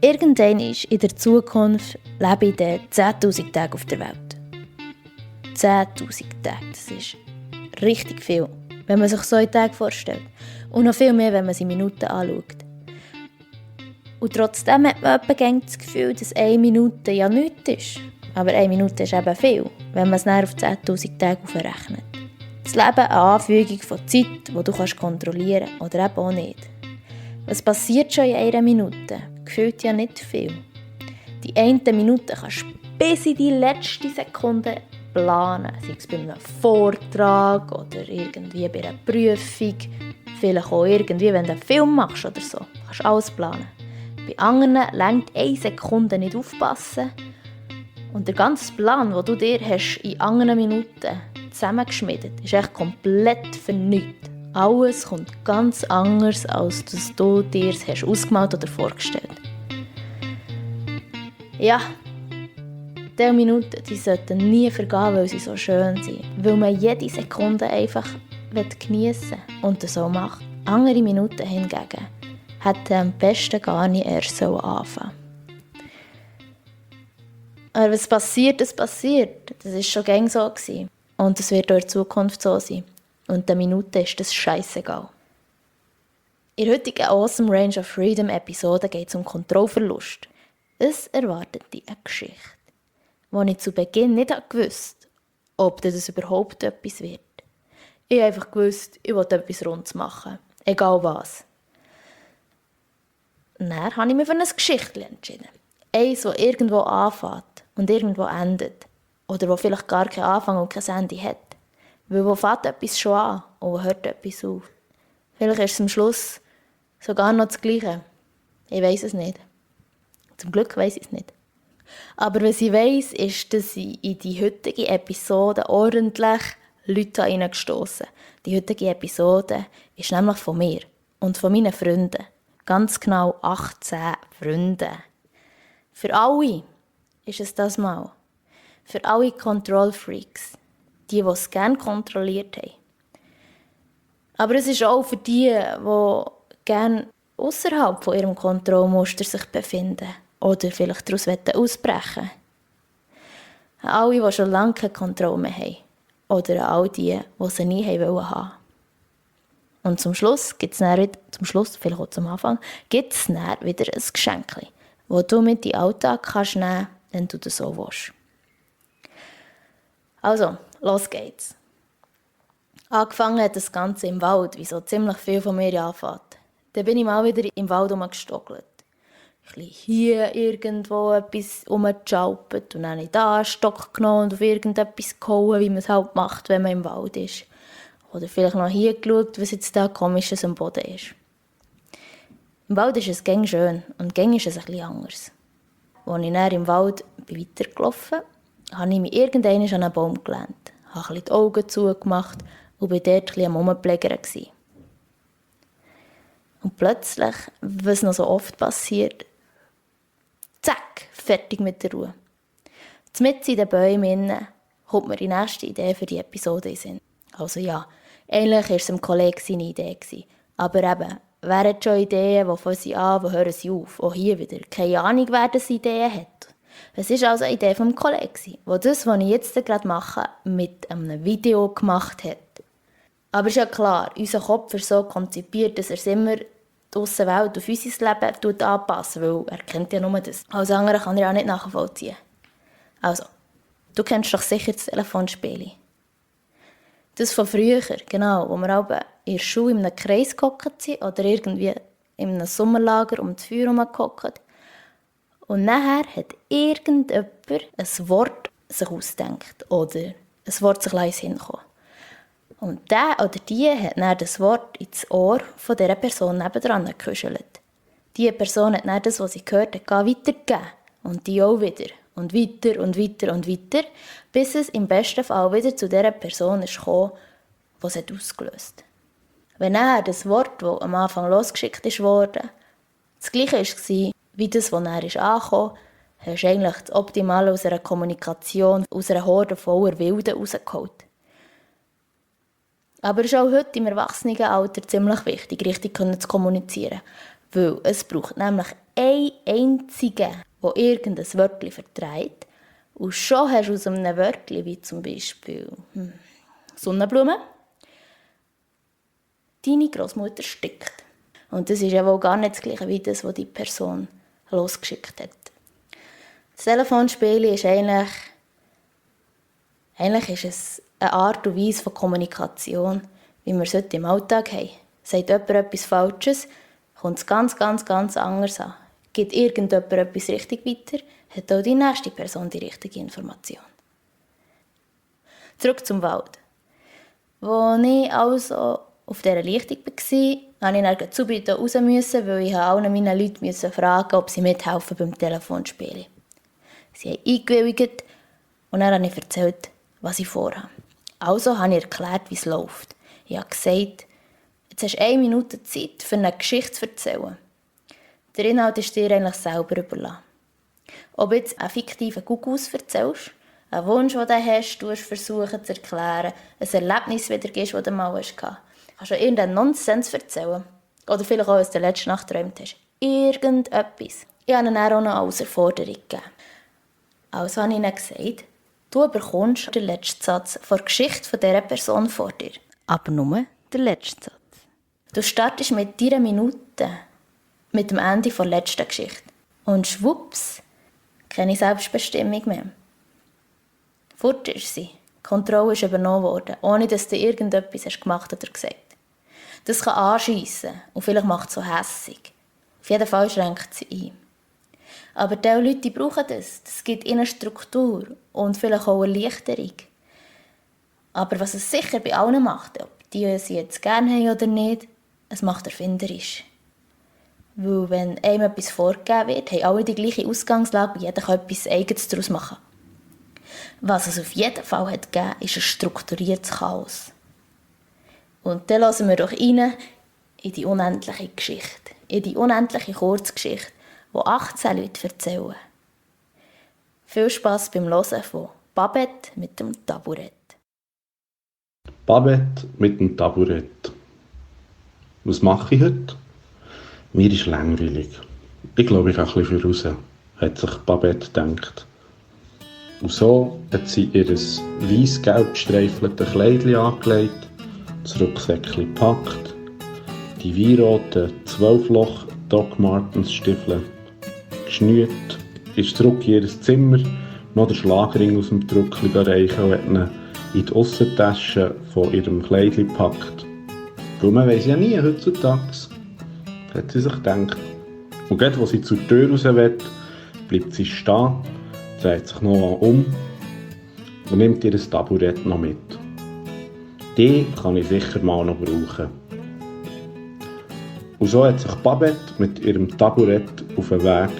Irgendwann in der Zukunft lebe ich dann 10'000 Tage auf der Welt. 10'000 Tage, das ist richtig viel, wenn man sich so einen Tag vorstellt. Und noch viel mehr, wenn man sie Minuten anschaut. Und trotzdem hat man etwa das Gefühl, dass 1 Minute ja nichts ist. Aber 1 Minute ist eben viel, wenn man es dann auf 10'000 Tage aufrechnet. Das Leben eine Anfügung von Zeit, die du kontrollieren kannst oder eben auch nicht. Was passiert schon in 1 Minute? Gefühlt ja nicht viel. Die eine Minute kannst du bis in die letzte Sekunde planen. Sei es bei einem Vortrag oder irgendwie bei einer Prüfung. Vielleicht auch irgendwie, wenn du einen Film machst oder so. Kannst du alles planen. Bei anderen reicht 1 Sekunde nicht aufpassen. Und der ganze Plan, den du dir hast in anderen Minuten zusammengeschmiedet hast, ist echt komplett vernichtet. Alles kommt ganz anders, als dass du dir es hast ausgemalt oder vorgestellt. Ja, diese Minuten die sollten nie vergehen, weil sie so schön sind. Weil man jede Sekunde einfach geniessen und so macht. Andere Minuten hingegen hätten am besten gar nicht erst anfangen. Aber was passiert, das passiert. Das war schon gängig so. Und es wird auch in Zukunft so sein. Und der Minute ist das scheissegal. In der heutigen Awesome Range of Freedom Episode geht es um Kontrollverlust. Es erwartet dich eine Geschichte, wo ich zu Beginn nicht wusste, ob das überhaupt etwas wird. Ich habe einfach gewusst, ich wollte etwas Rundes machen. Egal was. Dann habe ich mich für eine Geschichte entschieden. Eins, das irgendwo anfängt und irgendwo endet. Oder wo vielleicht gar keinen Anfang und kein Ende hat. Weil wo fängt etwas schon an und wo hört etwas auf? Vielleicht ist es am Schluss sogar noch das Gleiche. Ich weiss es nicht. Zum Glück weiss ich es nicht. Aber was ich weiss, ist, dass ich in die heutige Episode ordentlich Leute hineingestossen habe. Die heutige Episode ist nämlich von mir und von meinen Freunden. Ganz genau 18 Freunde. Für alle ist es das mal. Für alle Control-Freaks. Die es gerne kontrolliert haben. Aber es ist auch für die gerne außerhalb von ihrem Kontrollmuster sich befinden. Oder vielleicht daraus ausbrechen wollen. Alle, die schon lange keine Kontrolle mehr haben. Oder all die sie nie haben wollen. Und zum Schluss gibt es dann, vielleicht auch zum Anfang, gibt es dann wieder ein Geschenk, das du mit in den Alltag kannst nehmen kannst, wenn du das so willst. Also, los geht's. Angefangen hat das Ganze im Wald, wie so ziemlich viel von mir anfängt. Dann bin ich mal wieder im Wald herumgestockelt. Ein bisschen hier irgendwo etwas herumgeschalpert und dann habe ich da einen Stock genommen und auf irgendetwas gehauen, wie man es halt macht, wenn man im Wald ist. Oder vielleicht noch hier geschaut, was jetzt da Komisches am Boden ist. Im Wald ist es gäng schön und gäng ist es ein bisschen anders. Als ich dann im Wald weitergelaufen bin, habe ich mich irgendwann an einen Baum gelehnt, habe ein bisschen die Augen zugemacht und war dort ein bisschen am Rumplägern. Und plötzlich, was noch so oft passiert, zack, fertig mit der Ruhe. Mitten in den Bäumen kommt mir die nächste Idee für die Episode in den Sinn. Also ja, eigentlich war es einem Kollegen seine Idee. Aber eben, wer hat schon Ideen, wo fangen sie an, wo hören sie auf? Auch hier wieder, keine Ahnung, wer das Ideen hat. Es war also eine Idee vom Kollegen, der das, was ich jetzt gerade mache, mit einem Video gemacht hat. Aber es ist ja klar, unser Kopf ist so konzipiert, dass er es immer die Aussenwelt auf unser Leben anpasst, weil er kennt ja nur das. Alles andere kann er auch nicht nachvollziehen. Also, du kennst doch sicher das Telefonspiel. Das von früher, genau, wo wir alle in der Schule in einem Kreis gehockt sind oder irgendwie in einem Sommerlager um das Feuer herumgehockt. Und nachher hat irgendjemand ein Wort sich ausgedacht oder ein Wort sich ins Hirn gekommen. Und der oder die hat dann das Wort ins Ohr von dieser Person nebendran gekuschelt. Diese Person hat dann das, was sie gehört hat, weitergegeben. Und die auch wieder. Und weiter und weiter und weiter, bis es im besten Fall wieder zu dieser Person kam, die es ausgelöst hat. Wenn dann das Wort, das am Anfang losgeschickt wurde, das gleiche war, wie das, das dann ankam, hast du eigentlich das Optimale aus einer Kommunikation, aus einer Horde voller Wilden rausgeholt. Aber es ist auch heute im Erwachsenenalter ziemlich wichtig, richtig zu kommunizieren. Weil es braucht nämlich einen einzigen, der irgendein Wörtchen vertreibt. Und schon hast du aus einem Wörtchen, wie zum Beispiel Sonnenblume, deine Großmutter stickt. Und das ist ja wohl gar nicht das Gleiche wie das, was die Person losgeschickt hat. Das Telefonspiel ist eigentlich ist es eine Art und Weise von Kommunikation, wie wir es heute im Alltag haben. Sagt jemand etwas Falsches, kommt es ganz, ganz, ganz anders an. Gibt irgendjemand etwas richtig weiter, hat auch die nächste Person die richtige Information. Zurück zum Wald. Als ich also auf dieser Lichtung war, musste ich zu bitte raus, weil ich allen meinen Leuten fragen, ob sie mithelfen beim Telefonspielen. Sie haben eingewilligt und dann habe ich erzählt, was ich vorhabe. Also habe ich erklärt, wie es läuft. Ich habe gesagt, jetzt hast du 1 Minute Zeit, für eine Geschichte zu erzählen. Der Inhalt ist dir eigentlich selber überlassen. Ob jetzt einen fiktiven Kuckuck erzählst, einen Wunsch, den du hast, versuchen zu erklären, ein Erlebnis wiedergibst, das du mal hattest. Kannst du irgendeinen Nonsens erzählen? Oder vielleicht auch, was du letzte Nacht geträumt hast. Irgendetwas. Ich habe ihnen auch noch als Erforderung gegeben. Also habe ich ihnen gesagt, du bekommst den letzten Satz der Geschichte dieser Person vor dir. Aber nur den letzten Satz. Du startest mit deiner Minute, mit dem Ende der letzten Geschichte. Und schwupps, keine Selbstbestimmung mehr. Fort ist sie. Die Kontrolle ist übernommen worden, ohne dass du irgendetwas gemacht oder gesagt hast. Das kann anschiessen und vielleicht macht es so hässig. Auf jeden Fall schränkt sie ein. Aber die Leute die brauchen das. Das gibt ihnen Struktur und vielleicht auch Erleichterung. Aber was es sicher bei allen macht, ob die sie jetzt gerne haben oder nicht, es macht erfinderisch. Weil wenn einem etwas vorgegeben wird, haben alle die gleiche Ausgangslage und jeder kann etwas Eigenes daraus machen. Was es auf jeden Fall hat gegeben, ist ein strukturiertes Chaos. Und dann hören wir doch rein in die unendliche Geschichte, in die unendliche Kurzgeschichte, die 18 Leute erzählen. Viel Spass beim Hören von Babette mit dem Taburett. Babette mit dem Taburett. Was mache ich heute? Mir ist langweilig. Ich glaube, ich gehe ein bisschen raus, hat sich Babette gedacht. Und so hat sie ihr weiss-gelb gestreifelte Kleidchen angelegt, das Rucksäckchen gepackt, die weinroten 12-Loch Doc Martens Stiefel geschnürt, ist zurück in ihr Zimmer, noch den Schlagring aus dem Druckli reichen und hat ihn in die Aussentasche von ihrem Kleidchen gepackt. Weil man weiss ja nie heutzutage, hat sie sich gedacht. Und gerade als sie zur Tür raus will, bleibt sie stehen, dreht sich noch um und nimmt ihr Taburett noch mit. Die kann ich sicher mal noch brauchen. Und so hat sich Babette mit ihrem Taburett auf den Weg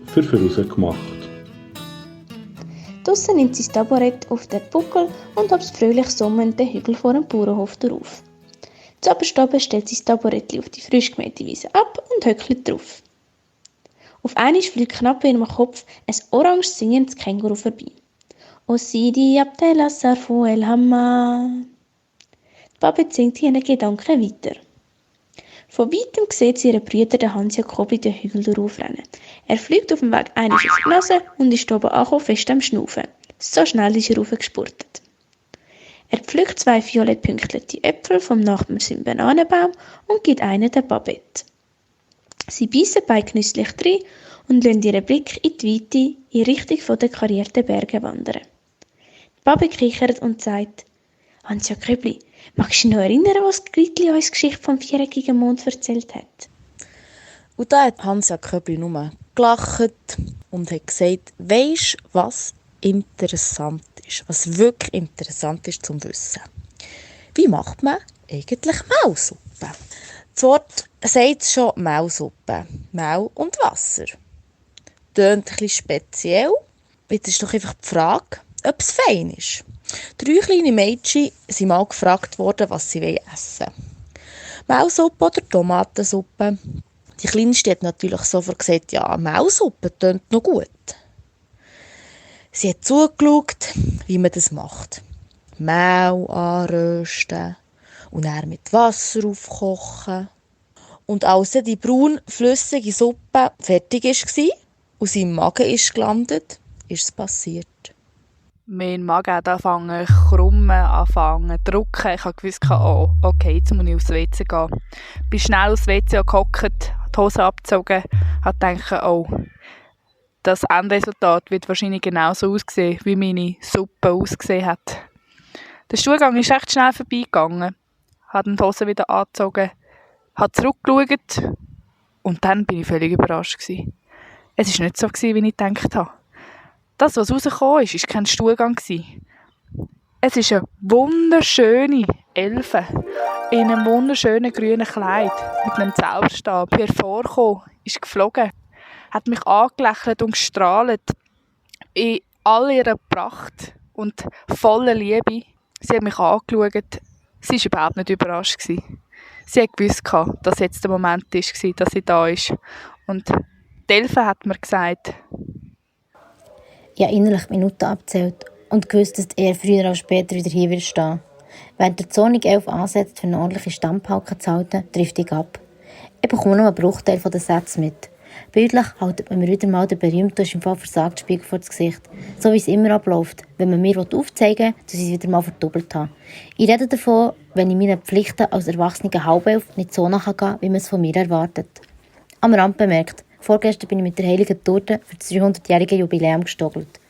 für voraus gemacht. Draussen nimmt sie das Taburett auf den Buckel und hopst fröhlich summend den Hügel vor dem Bauernhof drauf. Zuoberst oben stellt sie das Taburettli auf die frisch gemähte Wiese ab und höckelt drauf. Auf einmal fliegt knapp in ihrem Kopf ein orange singendes Känguru vorbei. «O Sidi Abdel Sarfu El Hamma». Die Babette singt ihren Gedanken weiter. Von weitem sieht sie ihren Bruder, den Hans-Jakobi, den Hügel raufrennen. Er fliegt auf dem Weg einmal auf die Nase und ist oben angekommen, fest am Schnaufen. So schnell ist er raufgespurtet. Er pflückt 2 violett pünktliche Äpfel vom Nachbarn seinem Bananenbaum und gibt einen der Babette. Sie beißen beide genüsslich rein und lassen ihren Blick in die Weite in Richtung der karierten Berge wandern. Die Babette kichert und sagt: «Hans-Jaköbli, magst du dich noch erinnern, was Gritli uns die Geschichte vom viereckigen Mond erzählt hat?» Und da hat Hans-Jaköbli nur gelacht und hat gesagt: «Weisst du, was interessant ist, was wirklich interessant ist zum Wissen? Wie macht man eigentlich Mehlsuppe?» Das Wort sagt es schon, Mehlsuppe. Mehl und Wasser. Tönt ein bisschen speziell. Jetzt ist doch einfach die Frage, ob es fein ist. 3 kleine Mädchen sind mal gefragt worden, was sie essen wollen. Mehlsuppe oder Tomatensuppe? Die Kleinste hat natürlich sofort gesagt, ja, Mehlsuppe tönt noch gut. Sie hat zugeschaut, wie man das macht. Mehl anrösten und dann mit Wasser aufkochen. Und als die braun flüssige Suppe fertig war und sein Magen ist gelandet, ist es passiert. Mein Magen hat angefangen zu krummen, angefangen zu drücken. Ich wusste, oh, okay, jetzt muss ich aufs WC gehen. Ich bin schnell aufs WC gehockt, die Hose abgezogen, habe gedacht, oh, das Endresultat wird wahrscheinlich genauso aussehen, wie meine Suppe ausgesehen hat. Der Stuhlgang ist recht schnell vorbeigegangen. Ich habe die Hose wieder angezogen, habe zurückgeschaut und dann war ich völlig überrascht. Es war nicht so, wie ich gedacht habe. Das, was rausgekommen ist, war kein Stuhlgang. Es ist eine wunderschöne Elfe in einem wunderschönen grünen Kleid mit einem Zauberstab hervorgekommen, ist geflogen, hat mich angelächelt und gestrahlt in all ihrer Pracht und voller Liebe. Sie hat mich angeschaut. Sie war überhaupt nicht überrascht. Sie hat gewusst, dass jetzt der Moment war, dass sie da ist. Und die Elfe hat mir gesagt, ich habe innerlich Minuten abgezählt und gewusst, dass er früher oder später wieder hier wird stehen. Während der Zonig 11 ansetzt, für eine ordentliche Stammpauke zu halten, trifft ich ab. Ich bekomme nur einen Bruchteil der Sätze mit. Bildlich haltet man mir wieder mal den berühmten im Fall versagt Spiegel vor das Gesicht. So wie es immer abläuft, wenn man mir aufzeigen will, dass ich es wieder mal verdoppelt habe. Ich rede davon, wenn ich meinen Pflichten als erwachsener Halbelf nicht so nachgehe, wie man es von mir erwartet. Am Rand bemerkt, vorgestern bin ich mit der heiligen Torte für das 300-jährige Jubiläum gestogelt.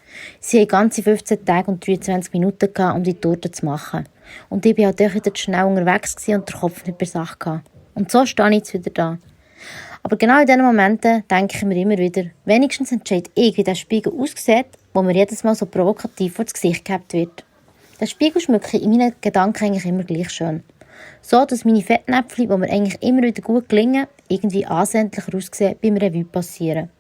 Sie hatten ganze 15 Tage und 23 Minuten gehabt, um die Torte zu machen. Und ich war halt auch wieder schnell unterwegs und der Kopf nicht bei Sache gehabt. Und so stehe ich jetzt wieder da. Aber genau in diesen Momenten denke ich mir immer wieder, wenigstens entscheide ich, wie der Spiegel aussieht, wo mir jedes Mal so provokativ vor das Gesicht gehabt wird. Den Spiegel schmücke ich in meinen Gedanken eigentlich immer gleich schön. So, dass meine Fettnäpfchen, die mir eigentlich immer wieder gut gelingen, irgendwie ansehnlicher aussehen, beim Revue passieren.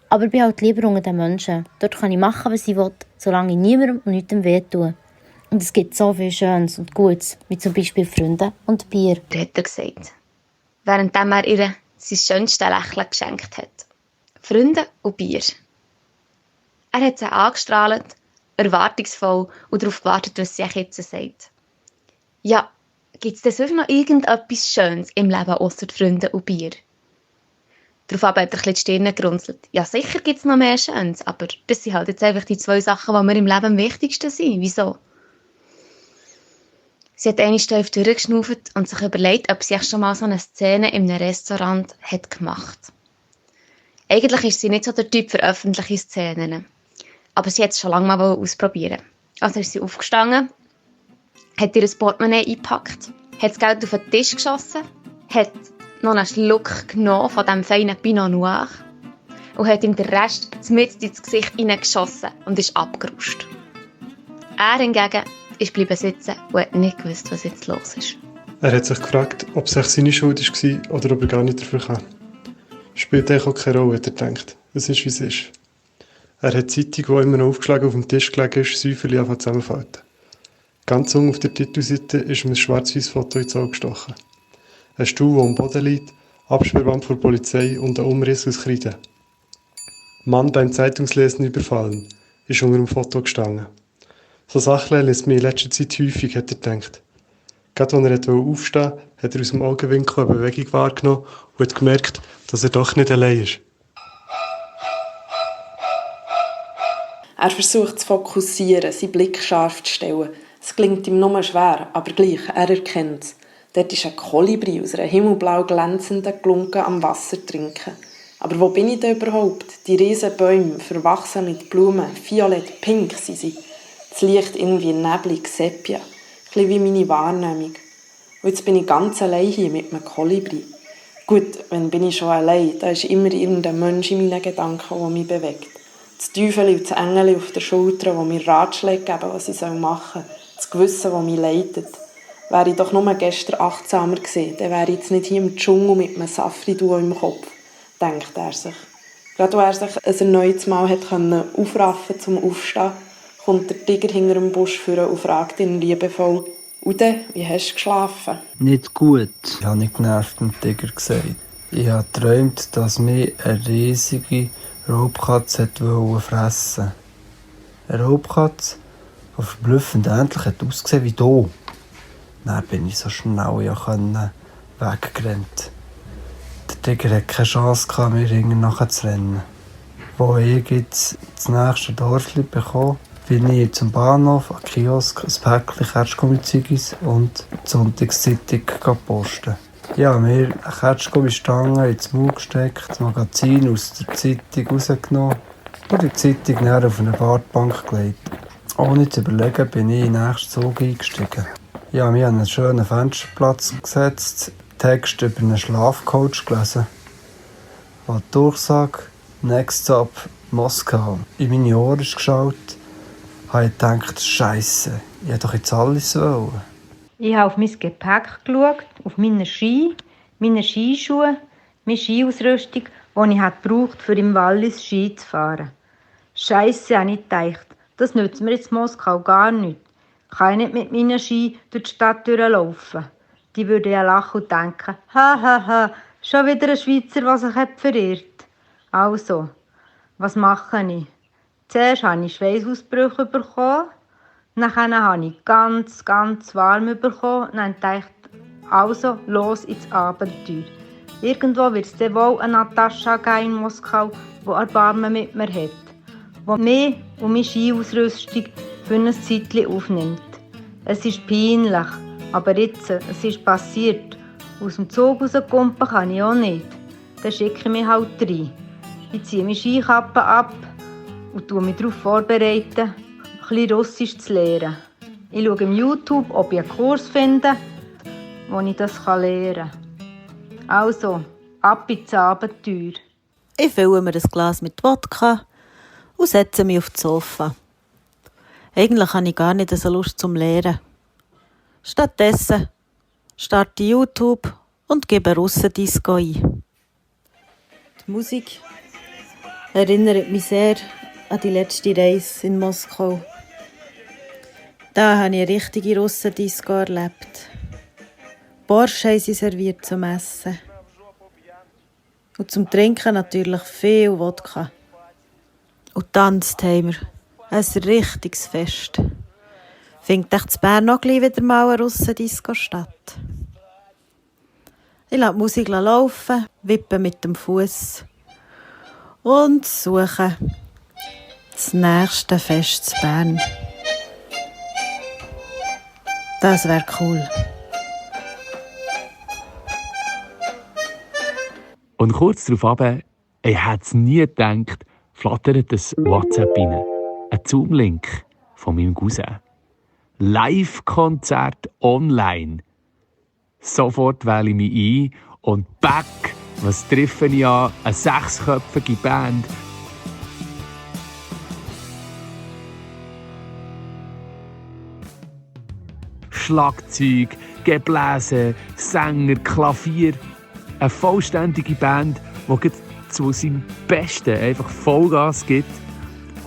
Aber ich bin halt lieber unter den Menschen. Dort kann ich machen, was ich will, solange ich niemandem und nichts weh tue. Und es gibt so viel Schönes und Gutes, wie zum Beispiel Freunde und Bier. Hat er gesagt, währenddem er ihr sein schönstes Lächeln geschenkt hat. Freunde und Bier. Er hat sie angestrahlt, erwartungsvoll und darauf gewartet, was sie jetzt sagt. Ja, gibt es denn sonst noch irgendetwas Schönes im Leben ausser Freunde und Bier? Darauf hat er ein bisschen die Stirn gerunzelt. Ja, sicher gibt es noch mehr Schönes, aber das sind halt jetzt einfach die 2 Sachen, die mir im Leben am wichtigsten sind. Wieso? Sie hat einmal tief durchgeschnauft und sich überlegt, ob sie schon mal so eine Szene in einem Restaurant hat gemacht. Eigentlich ist sie nicht so der Typ für öffentliche Szenen, aber sie hat es schon lange mal ausprobieren. Also ist sie aufgestanden, hat ihr Portemonnaie eingepackt, hat das Geld auf den Tisch geschossen, hat noch einen Schluck genommen von diesem feinen Pinot Noir und hat ihm den Rest mitten ins Gesicht hineingeschossen und ist abgeruscht. Er hingegen ist bleiben sitzen und hat nicht gewusst, was jetzt los ist. Er hat sich gefragt, ob es seine Schuld war oder ob er gar nicht dafür kann. Spielt eigentlich auch keine Rolle, hat er gedacht. Es ist, wie es ist. Er hat die Zeitung, die immer noch aufgeschlagen auf dem Tisch gelegen ist, säuferlich angefangen zusammenfalten. Ganz unten auf der Titelseite ist ihm ein schwarz-weiß Foto ins Auge gestochen. Ein Stuhl, der am Boden liegt, Absperrband vor der Polizei und ein Umriss aus Kreide. Mann beim Zeitungslesen überfallen, ist unter dem Foto gestanden. So Sachen lässt mich in letzter Zeit häufig, hat er gedacht. Gerade als er aufstehen wollte, hat er aus dem Augenwinkel eine Bewegung wahrgenommen und hat gemerkt, dass er doch nicht allein ist. Er versucht zu fokussieren, seinen Blick scharf zu stellen. Es klingt ihm nur schwer, aber gleich, er erkennt es. Dort ist ein Kolibri aus einer himmelblau glänzenden Glunke am Wasser trinken. Aber wo bin ich denn überhaupt? Die riesen Bäume, verwachsen mit Blumen, violett, pink sind sie. Das Licht irgendwie neblig, Sepia. Ein bisschen wie meine Wahrnehmung. Und jetzt bin ich ganz allein hier mit einem Kolibri. Gut, wenn bin ich schon allein, da ist immer irgendein Mensch in meinen Gedanken, der mich bewegt. Das Teufel und das Engel auf der Schulter, die mir Ratschläge geben, was ich machen soll. Das Gewissen, das mich leitet. Wäre ich doch nur gestern achtsamer gewesen, dann wäre ich jetzt nicht hier im Dschungel mit einem Safri-Duo im Kopf, denkt er sich. Gerade als er sich ein erneutes Mal aufraffen konnte zum Aufstehen, kommt der Tiger hinter dem Busch vor und fragt ihn liebevoll: «Ude, wie hast du geschlafen?» «Nicht gut», habe nicht genervt dem Tiger gesagt. Ich habe geträumt, dass mich eine riesige Raubkatze fressen wollte. Eine Raubkatze, die verblüffend ähnlich ausgesehen wie du. Dann bin ich so schnell weggerannt. Tiger hatte keine Chance, mir hinten nachzurennen. Als ich jetzt das nächste Dörfli bekam, bin ich zum Bahnhof, an den Kiosk, ein Päckchen Kertschgummi-Zeugis und die Sonntagszeitung posten. Ich habe mir eine Kertschgummistange ins Maul gesteckt, das Magazin aus der Zeitung rausgenommen und die Zeitung näher auf eine Wartbank gelegt. Ohne zu überlegen, bin ich in den nächsten Zug eingestiegen. Ich habe mich an einen schönen Fensterplatz gesetzt, Text über einen Schlafcoach gelesen. Und die Durchsage «Next Stop Moskau» in meine Ohren geschaut, habe ich gedacht, Scheisse, ich hätte doch jetzt alles wollen. Ich habe auf mein Gepäck geschaut, auf meine Ski, meine Skischuhe, meine Skiausrüstung, die ich brauchte, um im Wallis Ski zu fahren. Scheisse, habe ich gedacht, das nützt mir jetzt Moskau gar nichts. Ich kann nicht mit meinen Ski durch die Stadt durchlaufen. Die würden ja lachen und denken, ha, schon wieder ein Schweizer, der sich verirrt. Also, was mache ich? Zuerst habe ich Schweißausbrüche bekommen, dann habe ich ganz warm bekommen und dann dachte ich, also, los ins Abenteuer. Irgendwo wird es dann wohl eine Natascha geben in Moskau, die Erbarmen mit mir hat, die mich und meine Skiausrüstung für ein Zeitchen aufnimmt. Es ist peinlich, aber jetzt, es ist passiert. Aus dem Zug rauskumpen kann ich auch nicht. Dann schicke ich mich halt rein. Ich ziehe meine Skikappe ab und tue mich darauf vorbereiten, ein bisschen Russisch zu lernen. Ich schaue im YouTube, ob ich einen Kurs finde, wo ich das lernen kann. Also, ab ins Abenteuer. Ich fülle mir ein Glas mit Wodka und setze mich auf das Sofa. Eigentlich habe ich gar nicht so Lust zum Lehren. Stattdessen starte YouTube und gebe Russendisco ein. Die Musik erinnert mich sehr an die letzte Reise in Moskau. Da habe ich eine richtige Russendisco erlebt. Borsch haben sie serviert zum Essen. Und zum Trinken natürlich viel Wodka. Und tanzt haben wir. Ein richtiges Fest. Findet echt in Bern noch wieder mal eine Russendisco statt. Ich lasse die Musik laufen, wippe mit dem Fuß und suche das nächste Fest zu Bern. Das wäre cool. Und kurz darauf ich hätte es nie gedacht, flattert das WhatsApp rein. Ein Zoom-Link von meinem Cousin. Live-Konzert online. Sofort wähle ich mich ein und back, was treffe ich an? Eine 6-köpfige Band. Schlagzeug, Gebläse, Sänger, Klavier. Eine vollständige Band, die zu seinem Besten einfach Vollgas gibt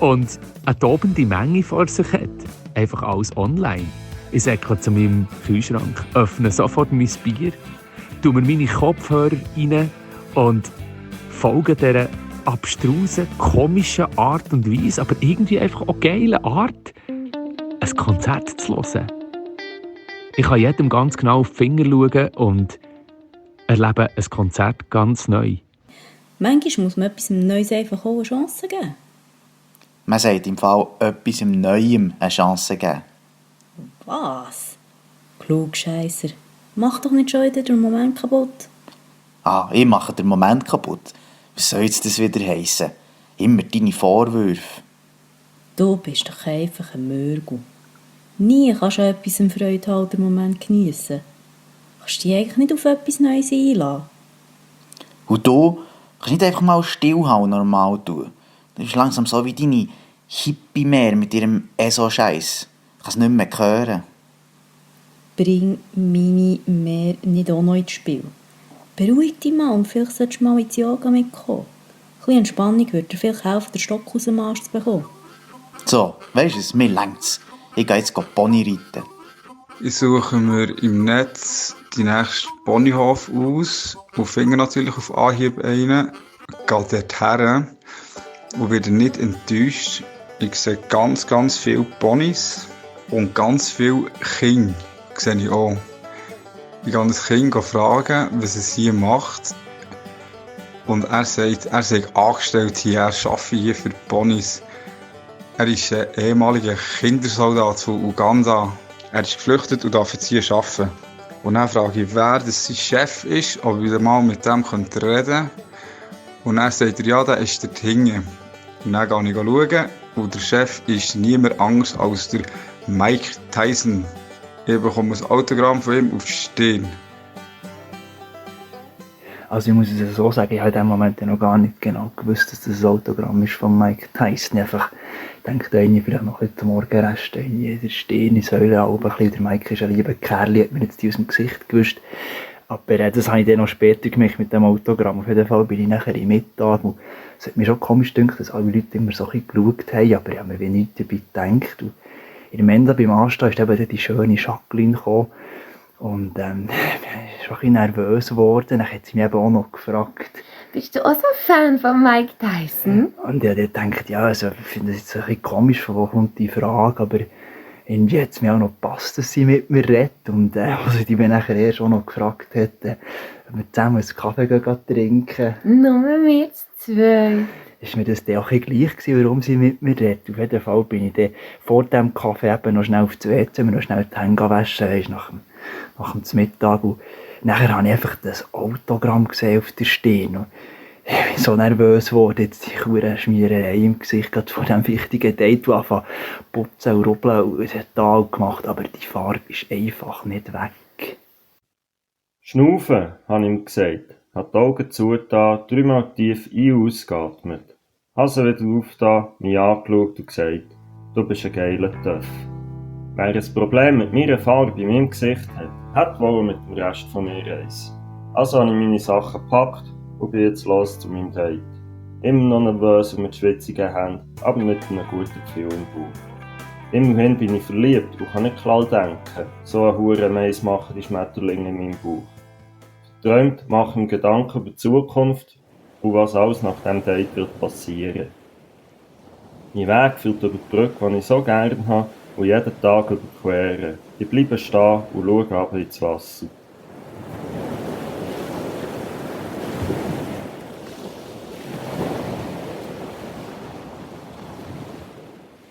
und eine tobende Menge vor sich hat. Einfach alles online. Ich säckle zu meinem Kühlschrank, öffne sofort mein Bier, tue mir meine Kopfhörer rein und folge dieser abstrusen, komischen Art und Weise, aber irgendwie einfach auch geile Art, ein Konzert zu hören. Ich kann jedem ganz genau auf die Finger schauen und erlebe ein Konzert ganz neu. Manchmal muss man etwas Neues einfach auch eine Chance geben. Man sagt im Fall etwas Neuem eine Chance geben. Was? Klugscheisser. Mach doch nicht schon wieder den Moment kaputt. Ich mache den Moment kaputt. Was soll jetzt das wieder heissen? Immer deine Vorwürfe. Du bist doch einfach ein Mörgel. Nie kannst du an etwas Freude haben, den Moment geniessen. Kannst du dich eigentlich nicht auf etwas Neues einlassen? Und du kannst nicht einfach mal stillhalten normal tun. Das ist langsam so wie deine Hippie-Mehr mit ihrem ESO-Scheiß. Ich kann es nicht mehr hören. Bring meine Mehr nicht auch noch ins Spiel. Beruhig dich mal und vielleicht solltest du mal ins Yoga mitkommen. Ein bisschen Entspannung würde dir vielleicht helfen, den Stock aus dem Arsch zu bekommen. So, weisst du, mir längt's. Ich gehe jetzt Pony reiten. Ich suche mir im Netz die nächste Ponyhof aus und finde natürlich auf Anhieb einen, gehe dort her und werde nicht enttäuscht. Ich sehe ganz viele Ponys und ganz viele Kinder. Sehe ich auch. Ich kann das Kind fragen, was es hier macht. und er sagt, er sei angestellt hier, er arbeite hier für die Ponys. Er ist ein ehemaliger Kindersoldat von Uganda. Er ist geflüchtet und darf jetzt hier arbeiten. Und dann frage ich, wer das sein Chef ist, ob ich mal mit dem reden könnte. Und dann sagt er, ja, der ist dort hinten. Und dann gehe ich schauen und der Chef ist niemand anderes als der Mike Tyson. Ich bekomme ein Autogramm von ihm auf die Stirn. Also ich muss es so sagen, ich habe in dem Moment noch gar nicht genau gewusst, dass das ein Autogramm ist von Mike Tyson. Einfach denkt vielleicht noch zum Morgenrest in der Stirn, in Säule ein bisschen. Der Mike ist ein lieber Kerl, hat mir jetzt die aus dem Gesicht gewischt. Aber das habe ich dann noch später gemacht mit dem Autogramm. Auf jeden Fall bin ich nachher im Mittag. Und es hat mir schon komisch gedacht, dass alle Leute immer so ein bisschen geschaut haben, aber ich habe mir wie nichts dabei gedacht. Und in der Menda beim Anstehen ist eben die schöne Jacqueline gekommen. Und ich war schon ein bisschen nervös geworden. Dann hat sie mich eben auch noch gefragt. Bist du auch so ein Fan von Mike Tyson? Und ich habe gedacht, ja, also, ich finde es jetzt ein bisschen komisch, von wo kommt die Frage, aber irgendwie hat es mir auch noch gepasst, dass sie mit mir redet. Und als sie mich nachher erst auch noch gefragt hat, ob wir zusammen einen Kaffee trinken. Nur wir zwei. Ist mir das dann auch ein bisschen gleich gewesen, warum sie mit mir redet. Auf jeden Fall bin ich dann vor dem Kaffee eben noch schnell auf die WC, noch schnell die Hände waschen, weißt, nach dem Mittag. Und nachher habe ich einfach das Autogramm gesehen auf der Stirn. Und ich bin so nervös geworden, jetzt die verdammte Schmiererei im Gesicht, gerade vor diesem wichtigen Date, wo anfangen putzen und rubbeln und es hat Tal gemacht, aber die Farbe ist einfach nicht weg. Schnaufen, habe ich ihm gesagt, hat die Augen zugetan, 3-mal tief ein- und ausgeatmet. Habe sie wieder aufgetan, mich angeschaut und gesagt, du bist ein geiler Töff. Wer ein Problem mit meiner Farbe in meinem Gesicht hat, hat wohl mit dem Rest von mir eins. Also habe ich meine Sachen gepackt und bin jetzt los zu meinem Date. Immer noch nervös und mit schwitzigen Händen, aber mit einem guten Gefühl im Bauch. Immerhin bin ich verliebt und kann nicht klar denken, so eine Hurenmeis machen die Schmetterlinge in meinem Bauch. Verträumt mache ich mir Gedanken über die Zukunft und was alles nach diesem Date wird passieren. Mein Weg führt über die Brücke, die ich so gerne habe und jeden Tag überqueren. Ich bleibe stehen und schaue runter ins Wasser.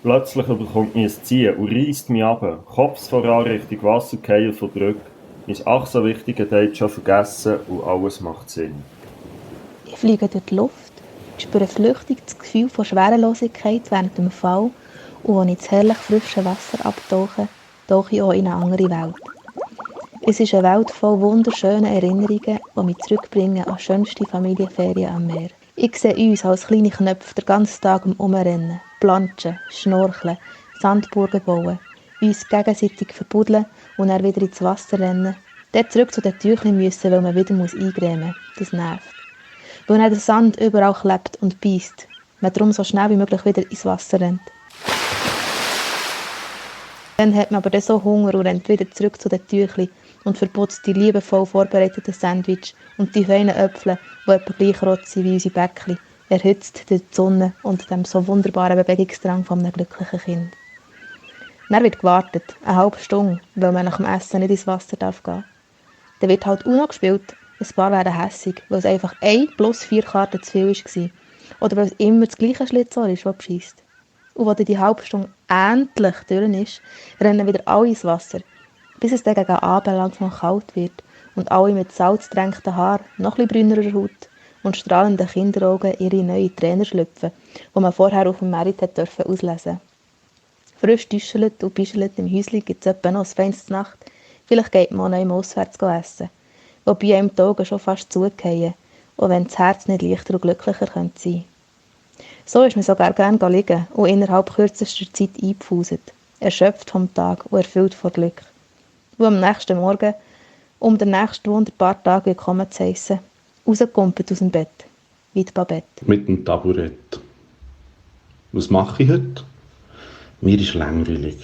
Plötzlich bekommt mich ein Ziehen und reisst mich runter, Kopf voran Richtung Wasser fallen von Brücke. Mein ach so wichtiges Date schon vergessen und alles macht Sinn. Ich fliege durch die Luft, spüre flüchtig das Gefühl von Schwerelosigkeit während dem Fall und als ich ins herrlich frische Wasser abtauche, tauche ich auch in eine andere Welt. Es ist eine Welt voll wunderschöner Erinnerungen, die mich zurückbringen an schönste Familienferien am Meer. Ich sehe uns als kleine Knöpfe den ganzen Tag Umrennen, planschen, schnorcheln, Sandburgen bauen, uns gegenseitig verbuddeln und dann wieder ins Wasser rennen. Dort zurück zu den Tüchlein müssen, weil man wieder eingrämen muss. Das nervt. Weil dann der Sand überall klebt und beisst, man darum so schnell wie möglich wieder ins Wasser rennt. Dann hat man aber so Hunger und rennt wieder zurück zu den Tüchlein und verputzt die liebevoll vorbereiteten Sandwich und die feinen Äpfel, die etwa gleich rot sind wie unsere Bäckchen, erhitzt durch die Sonne und dem so wunderbaren Bewegungsdrang von einem glücklichen Kind. Dann wird gewartet, eine halbe Stunde, weil man nach dem Essen nicht ins Wasser gehen darf. Dann wird halt UNO gespielt. Ein paar werden hässig, weil es einfach 1 plus 4 Karten zu viel war. Oder weil es immer das gleiche Schlitzohr ist, das bescheisst. Und als die halbe Stunde endlich durch ist, rennen wieder alle ins Wasser, bis es dann gegen Abend langsam kalt wird und alle mit Salz getränkten Haaren, noch ein bisschen brünerer Haut und strahlenden Kinderaugen ihre neuen Trainer schlüpfen, die man vorher auf dem Merit auslesen durfte. Frisch düschelt und bischelt im Häuschen gibt es etwa noch ein feines Nacht. Vielleicht geht man auch noch auswärts essen. Wobei einem die Augen schon fast zugehen, auch wenn das Herz nicht leichter und glücklicher sein könnte. So ist man sogar gerne liegen und innerhalb kürzester Zeit eingepfuset, erschöpft vom Tag und erfüllt vor Glück. Und am nächsten Morgen, um den nächsten wunderbaren Tag willkommen zu heissen, rausgekumpelt aus dem Bett, wie die Babette. Mit dem Taburett. Was mache ich heute? Mir ist langweilig.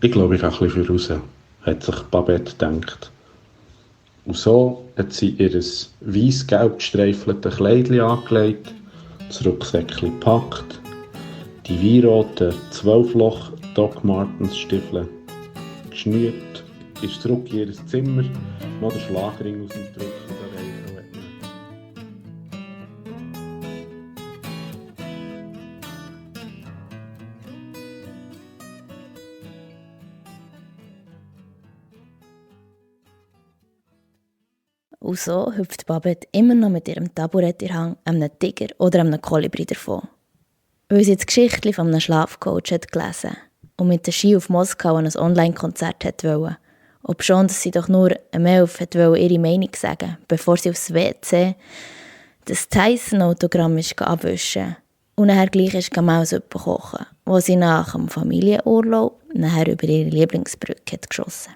Ich glaube, ich gehe ein bisschen raus, hat sich Babette gedacht. Und so hat sie ihr weiss-gelb gestreifelte Kleidchen angelegt, das Rucksäckchen gepackt, die weinroten 12-Loch Doc Martens Stiefel geschnürt, ist zurück in ihr Zimmer, noch den Schlagring aus dem Drucker erreichen. Und so hüpft Babette immer noch mit ihrem Taburett in der Hand einem Tiger oder einem Kolibri davon. Weil sie das Geschichtchen von einem Schlafcoach hat gelesen und mit der Ski auf Moskau an ein Online-Konzert wollte, obschon sie doch nur um 11 wollte ihre Meinung sagen, bevor sie aufs WC das Tyson-Autogramm abwischen und nachher gleich ist Maussuppe kochen, wo sie nach dem Familienurlaub nachher über ihre Lieblingsbrücke hat geschossen.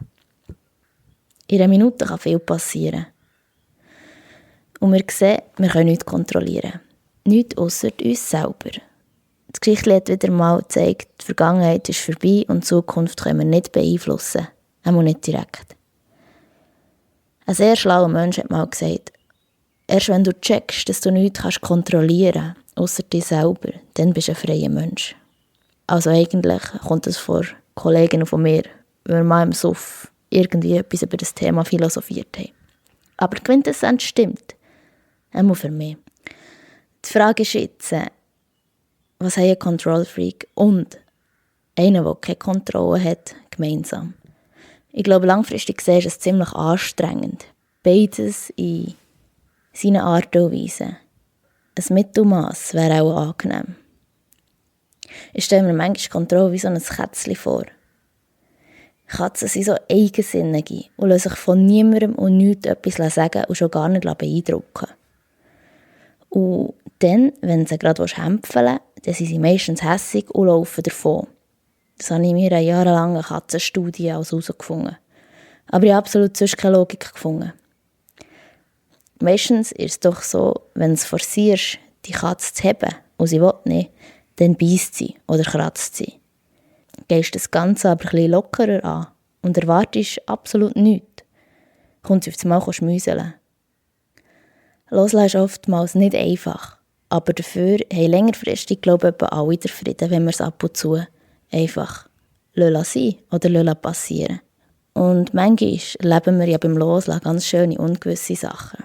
In einer Minute kann viel passieren. Und wir sehen, wir können nichts kontrollieren. Nichts ausser uns selber. Das Geschichte hat wieder mal gezeigt, die Vergangenheit ist vorbei und die Zukunft können wir nicht beeinflussen. Auch nicht direkt. Ein sehr schlauer Mensch hat mal gesagt, erst wenn du checkst, dass du nichts kontrollieren kannst, ausser dich selber, dann bist du ein freier Mensch. Also eigentlich kommt es vor Kollegen von mir, wenn wir mal im Suff irgendwie etwas über das Thema philosophiert haben. Aber die Quintessenz stimmt. Einmal für mich. Die Frage ist jetzt, was haben ein Control-Freak und einer, der keine Kontrolle hat, gemeinsam? Ich glaube, langfristig gesehen ist es ziemlich anstrengend. Beides in seiner Art und Weise. Ein Mittelmaß wäre auch angenehm. Ich stelle mir manchmal Kontrolle wie so ein Kätzchen vor. Katzen sind so eigensinnig und lassen sich von niemandem und nichts etwas sagen und schon gar nicht beeindrucken. Und dann, wenn sie gerade hämpfeln wollen, dann sind sie meistens hässig und laufen davon. Das habe ich in meiner jahrelangen Katzenstudie herausgefunden. Aber ich habe absolut sonst keine Logik gefunden. Meistens ist es doch so, wenn du es forcierst, die Katze zu heben und sie will nicht, dann beisst sie oder kratzt sie. Gehst das Ganze aber ein bisschen lockerer an und erwartest absolut nichts, kommt sie auf das Mal schmüseln. Loslassen ist oftmals nicht einfach, aber dafür haben längerfristig, glaube ich, alle den Frieden, wenn wir es ab und zu einfach sein oder passieren. Und manchmal erleben wir ja beim Loslassen ganz schöne, ungewisse Sachen.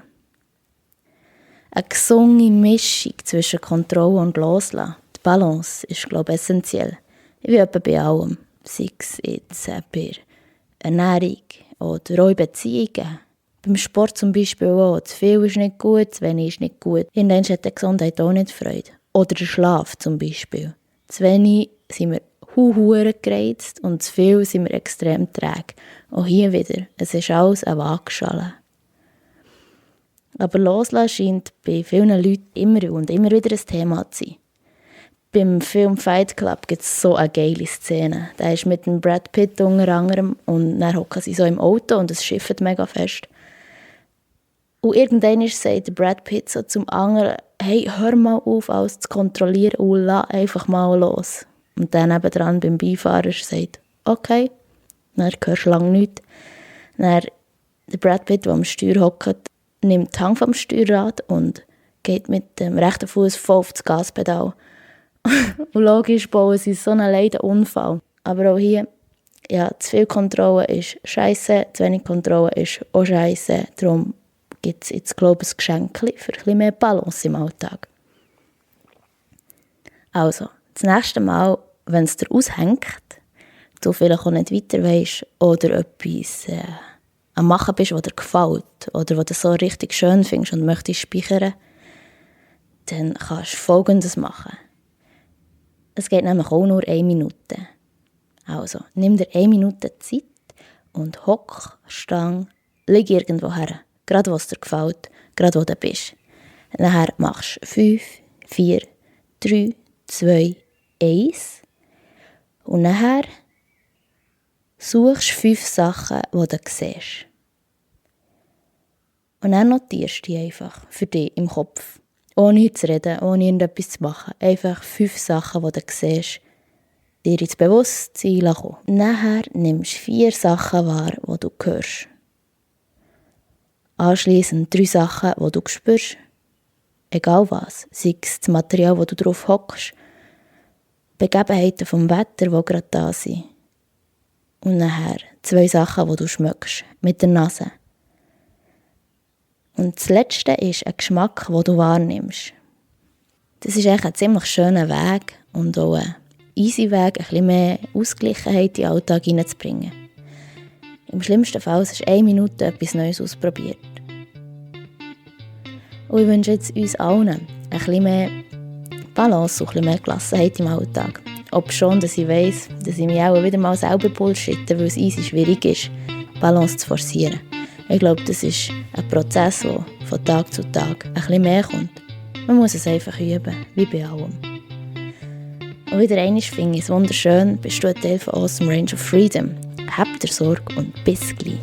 Eine gesunde Mischung zwischen Kontrolle und Loslassen, die Balance, ist, glaube ich, essentiell. Wie etwa bei allem, sei es jetzt bei Ernährung oder auch in Beziehungen. Beim Sport zum Beispiel auch. Zu viel ist nicht gut, zu wenig ist nicht gut. Irgendwann hat die Gesundheit auch nicht Freude. Oder der Schlaf zum Beispiel. Zu wenig sind wir hure gereizt und zu viel sind wir extrem träge. Auch hier wieder, es ist alles eine Waagschale. Aber Loslassen scheint bei vielen Leuten immer und immer wieder ein Thema zu sein. Beim Film Fight Club gibt es so eine geile Szene. Da ist mit dem Brad Pitt unter anderem und dann hocken sie so im Auto und es schifft mega fest. Und irgendwann sagt der Brad Pitt so zum anderen, hey, hör mal auf, alles zu kontrollieren und lass einfach mal los. Und dann nebendran beim Beifahrer sagt, okay, dann hörst du lange nichts. Dann der Brad Pitt, der am Steuer hockt, nimmt die Hand vom Steuerrad und geht mit dem rechten Fuß voll auf das Gaspedal. Und logisch bauen sie so einen leiden Unfall. Aber auch hier, ja, zu viel Kontrolle ist scheisse, zu wenig Kontrolle ist auch scheisse. Darum gibt es jetzt, glaube ich, ein Geschenk für ein bisschen mehr Balance im Alltag. Also, das nächste Mal, wenn es dir aushängt, du vielleicht auch nicht weiter weisst oder etwas am Machen bist, was dir gefällt oder was du so richtig schön findest und möchtest speichern, dann kannst du Folgendes machen. Es geht nämlich auch nur 1 Minute. Also, nimm dir 1 Minute Zeit und hock, stang, lieg irgendwo her. Gerade was dir gefällt, gerade wo du bist. Nachher machst du 5, 4, 3, 2, 1. Und nachher suchst 5 Sachen, die du siehst. Und dann notierst du die einfach für dich im Kopf. Ohne zu reden, ohne irgendetwas zu machen. Einfach 5 Sachen, die du siehst, dir ins Bewusstsein lassen. Nachher nimmst du 4 Sachen wahr, die du hörst. Anschliessend 3 Sachen, die du spürst. Egal was. Sei es das Material, wo du drauf hockst, Begebenheiten vom Wetter, die gerade da sind. Und nachher 2 Sachen, die du schmeckst. Mit der Nase. Und das Letzte ist ein Geschmack, den du wahrnimmst. Das ist eigentlich ein ziemlich schöner Weg und auch ein easy Weg, ein bisschen mehr Ausgleichheit in den Alltag hineinzubringen. Im schlimmsten Fall hast du 1 Minute etwas Neues ausprobiert. Und ich wünsche jetzt uns allen ein bisschen mehr Balance und ein bisschen mehr Gelassenheit im Alltag. Ob schon, dass ich weiss, dass ich mich auch wieder mal selber bullshitte, weil es easy schwierig ist, Balance zu forcieren. Ich glaube, das ist ein Prozess, der von Tag zu Tag ein bisschen mehr kommt. Man muss es einfach üben, wie bei allem. Und wieder einmal finde ich es wunderschön, bist du ein Teil von Awesome Range of Freedom. Habt ihr Sorge und bis gleich.